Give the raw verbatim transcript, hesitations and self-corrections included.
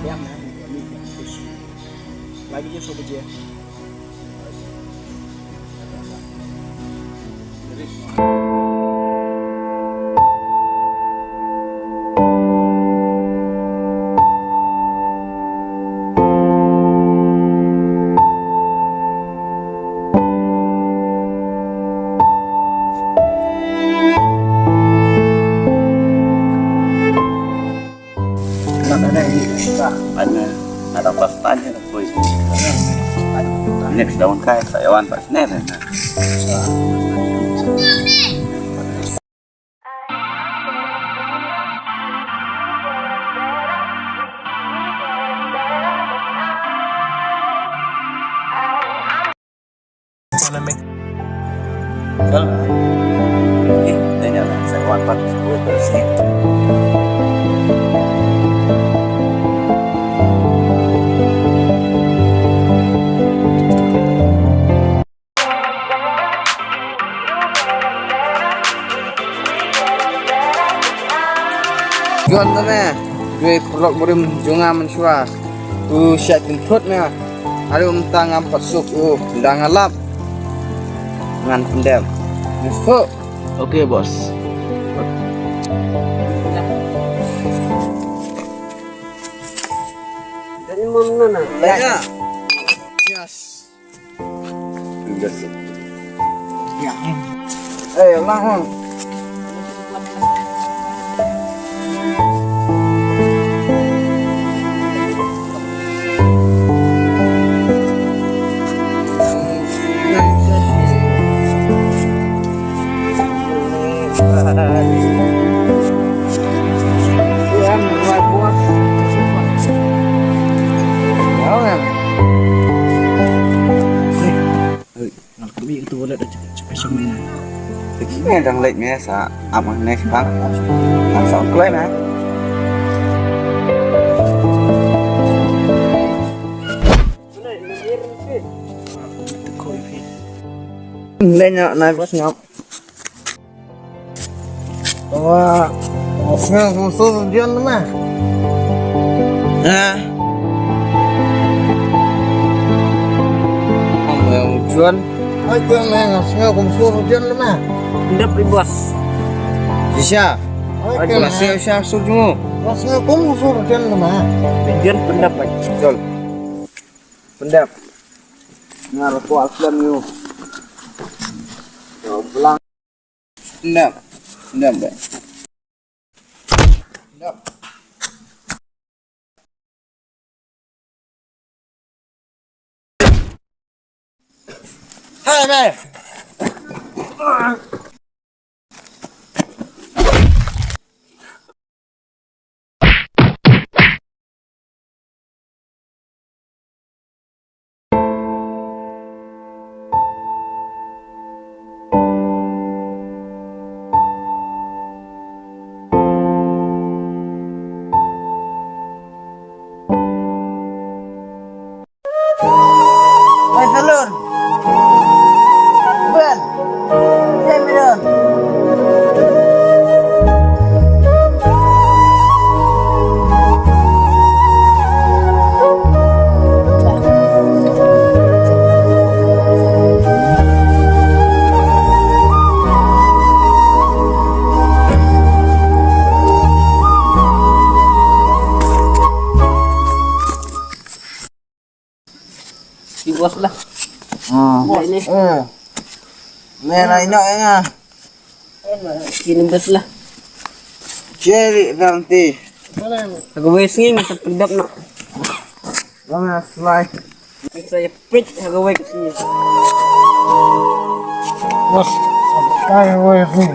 Lai baje, saw baje. Next daun kai sa yawan pas ne. Juan tame, dei paralok barim jong nga mynshuwa. U shah jingthut nga. Ari um ta ngam pat suk u dang ngalap. Ngan pyndem. Nyesuk. Okay, boss. Yes. Ngan kumi itu wallet aja, cepat sama. Ini dang late me sa apa next bang. Langsung keluar, man. Late nya, na bos ngap. Wa, nga kum sur jon ma. Ha? Nga kum jon. Ai, nga kum sur jon ma. Ndap i bos. Sisa. Ai, nga sur jon. Bos nga kum sur jon ma. Jon pyndap ai. Jol. Pyndap. Nga la kwah slem ïa u. Ïa u blang. Nap. Nap, deh. Nap. Hai, deh. Oi, Salur. Ben. Sini, Ben. Ki bos lah. Hmm. Bos ni. Hmm. Ni lah ino nga. Ki ni bos lah. Cherry nanti. Aku wes ni masa pedap nak. Bang slide. Saya pit aku wes ni. Bos, saya wes ni.